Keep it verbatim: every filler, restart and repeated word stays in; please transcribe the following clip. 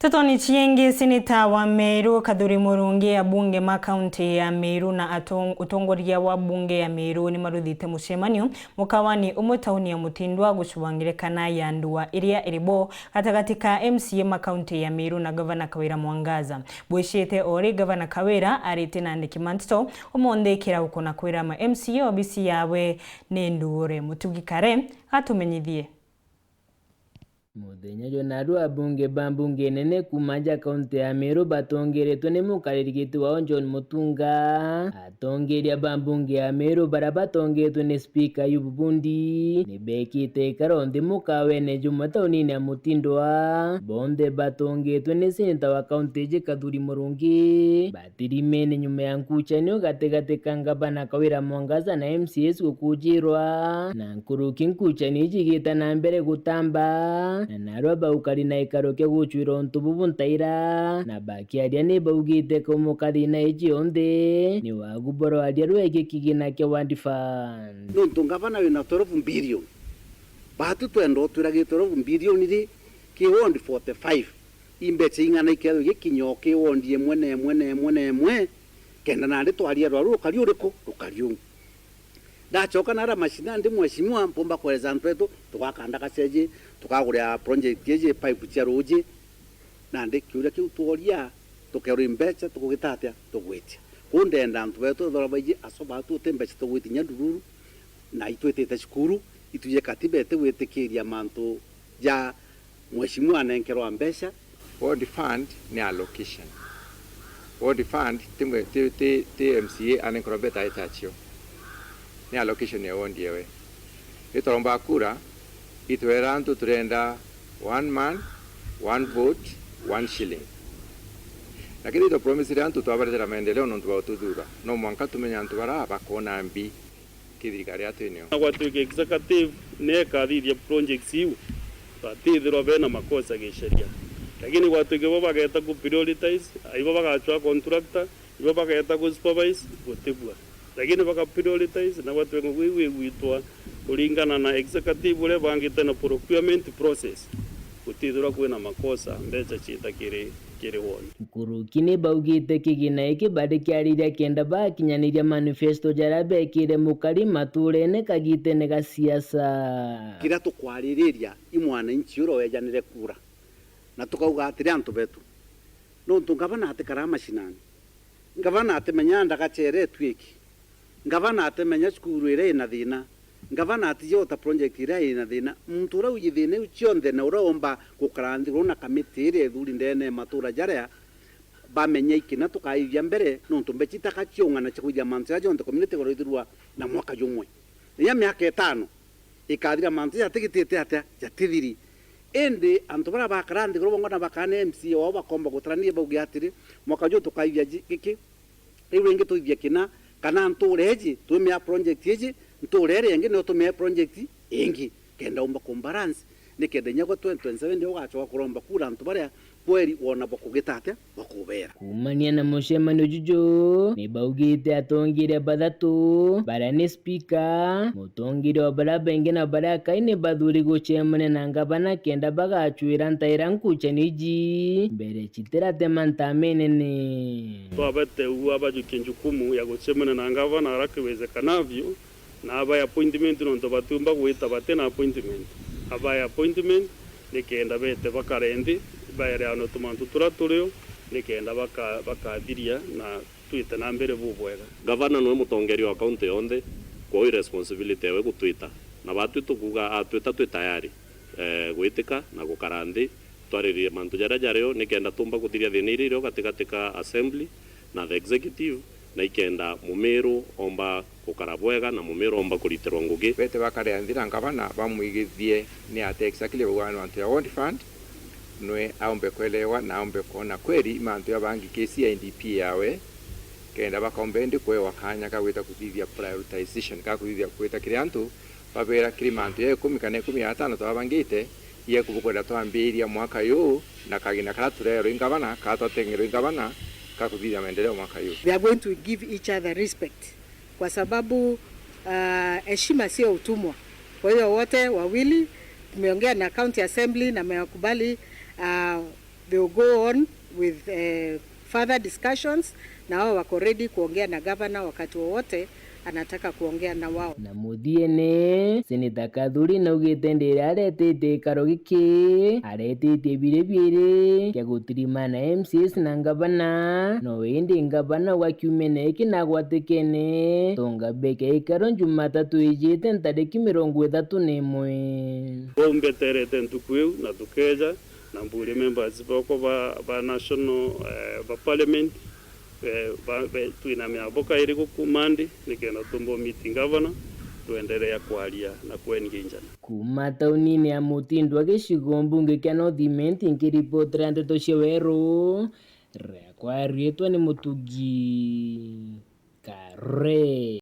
Totoni ciengi, seneta wa Meru Kathuri Murungi, abunge ma kaunti ya Meru na atong-, utongoria wa bunge ya Meru ni maruthite mucemanio mukawani umwe tauni ya Mutindwa gucubangire kana ya ndua iria iri bo gatagati ka M C A ma kaunti ya Meru na gavana Kawira Mwangaza. Bwicite o ri gavana Kawira arite na andiki ma nteto umunthi kirauko na kwira ma M C A obisi yawe ni nduure. Mutugi Kare atumenyithie. Muthenya jwa narua abunge ba mbunge nene kuuma ja kaunti ya Meru batongeretwe ni mukariri giti wao John Mutunga. Atongeria ba mbunge ya Meru baria batongetwe ni spika Ayubu Bundi ni bekite ikaro nthi mukawene jumwe taunini ya Mutindwa. Bonthe batongetwe ni seneta wa kaunti iji Kathuri Murungi. Batirimene nyuma ya nkuchanio gatigati ka ngavana Kawira Mwangaza na M C As gukujirwa, na nkuruki nkuchanio iji igita na mbere gutamba, na narua baukari na ikaro kia gucwira untu bubu ntaira, na bakiaria ni baugite kaumukari na iji yonthe ni wagu borwaria rwegi kigina kia Ward Fund. Nontu ngavana wina twelve billion, batu twenda utwirage twelve billion ri ki ward forty-five. Imbecha ing'ana ikethirwa igikinya o ki wondi imwe na imwe na imwe na imwe, kenda nandi twaria rwaru rukari uriku? Rukari uu. Ndachoka nara mashinani ndi mheshimiwa, mpumba kwereza antu betu, tugaka ndagaca iji, tukagurira project iji, pipe cia ruuji, nandi kiuria kiu tworia, tukerwa imbecha, tukugita atia? Tugwitia. Kwou ndenda antu betu ethirwa baiji aco batu uti mbecha tugwitia inya ndururu, na itwitite cukuru, itwiji katiba itigwitikiria mantu ja mheshimiwa anenkerwa mbecha. Ward fund ni allocation. Ward fund ti mwe-, ti, ti, ti M C A anenkerwa mbecha aita acio. Ni allocation ya ward yewe. Itoromba kura, itwera antu turenda one man, one vote, one shilling. Na kethira itwapromisire antu twabaretera maendeleo nontu bwa ututhura, no mwanka tumenye antu bara bakona mbi ki thirikari yatu inio. Na gwatuika executive ni ekathithia projects iu, batithirwa bena makosa gisheria. Lakini gwatuika bo bageta ku prioritize, ibo bagachwa contractor, ibo bageta ku supervise, gutibua. Lakini baka prioritize, na gwatuika gwi-, gwigwitwa kuringana na executive uria bangite na procurement process, gutithirwa kwina makosa, mbecha ciita kiri kiri woni. Nkuruki ni baugite kigina giki barikiariria kenda bakinyaniria manifesto jaria bekire mukari maturene kagitene ga siasa. Kiria tukwaririria i mwananchi uria wejanire kura, na tukauga atiri antu betu, nontu ngavana atikaraa mashinani, ngavana atimenya ndagacha iria itwiki. Ngavana atimenya cukuru iria ina thina. Ngavana atijota project iria ina thina. Muntu uria uji thina iu cionthe na uria umba gukara nthiguru na kamiti iria ithuri ndene ya matura jaria, bamenya ikina tukaithia mbere, nontu mbecha itaka ciung'ana cia kwithia mantu jaria jonthe community ikaroithirua na mwaka jumwe. Inya miaka itano ikathira mantu jatigitite atia? Jatithiri. Indi antu baria bakara nthiguru bongwa na bakana M C A wao bakomba gutarania bauge atiri, mwaka juu tukaithia ji-, giki, riu ringi tuithie kina, kana ntuura iji twimea project iji, ntuura iria ingi nio tumea project ingi, kenda umba kumbalance, nikenda inya gwa twenty twenty-seven riria ugachoka kuromba kura antu baria kweri wona bwa kugita atia, bwa kubera. Kuumania na mucemanio juju, ni baugite atongeria bathatu, baria ni spika, mutongeria wa baria baingi na baria akai ni bathuri gucemania na ngavana kenda bagachwira ntaira nkuchanio iji mbere citiratema ntamenene. Twabete uu abajukie njukumu ya gucemania na ngavana haraka iwezekanavyo, na abae appointment nontu batiumba gwita bati na appointment. Abae appointment nikenda bete bakare nthi, baereanwe tumantu turia turio, nikenda baka-, bakathiria na twite na mbere bubwega. Gavana niwe mutongeria wa kaunti yonthe, kwou i responsibility ewe gutwita. Na batwi tukuuga atwita twi tayari, eh, gwitika na gukara nthi, twaririe mantu jaria jario, nikenda tumba kuthiria thina iria irio gatigati ka assembly na the executive, na ikenda Mumiru omba gukara bwega na Mumiru omba kuritirwa ngugi. Bete bakare nthi na ngavana bamwigithie ni atia exactly baugaga ni mantu ya ward fund, nwe aumbe kwelewa na aumbe kwona kweri mantu ya bangi K C I D P yawe, kenda bakaumba indi kwewa kanya ka gwita kuthithia prioritization, ka kuthithia gwita kiri antu, babera kiri mantu ya ikumi kana ikumi ya atano twabangite, yekubukwenda twambiria mwaka yu, na kagina kara turerwa i ngavana, ka twatengerwa i ngavana, ka kuthithia maendeleo mwaka yu. They are going to give each other respect, kwa sababu, ah, heshima sio utumwa. Kwa hiyo wote wawili tumeongea na county assembly na wamekubali, ah, They will go on with uh, further discussions, na wao wako ready kuongea na gavana wakati wowote anataka kuongea na wao. Na muthiene, Seneta Kathuri naugite ndira aretete ikaro giki, aretitie biri biiri kia gutirima na M C As na ngavana, no indi ngavana wa kiumene iki nagwatikene tonga beke ikaro Jumatatu ijite ntariki mirongo ithatu na imwe. Bau mbeterete ntuku iu na tukeeja na mburi members bokwa ba, ba national eh, ba parliament eh, ba, be, twina miambo kairi guku Monday nikenda tumbo meeting governor twenderea kwaria na kwenginjana. Kuma taunini ya Mutindwa gicigo mbunge kia North Imenti nkiripotera ndeto cia Weru, riakwa riitwa ni Mutugi Kare.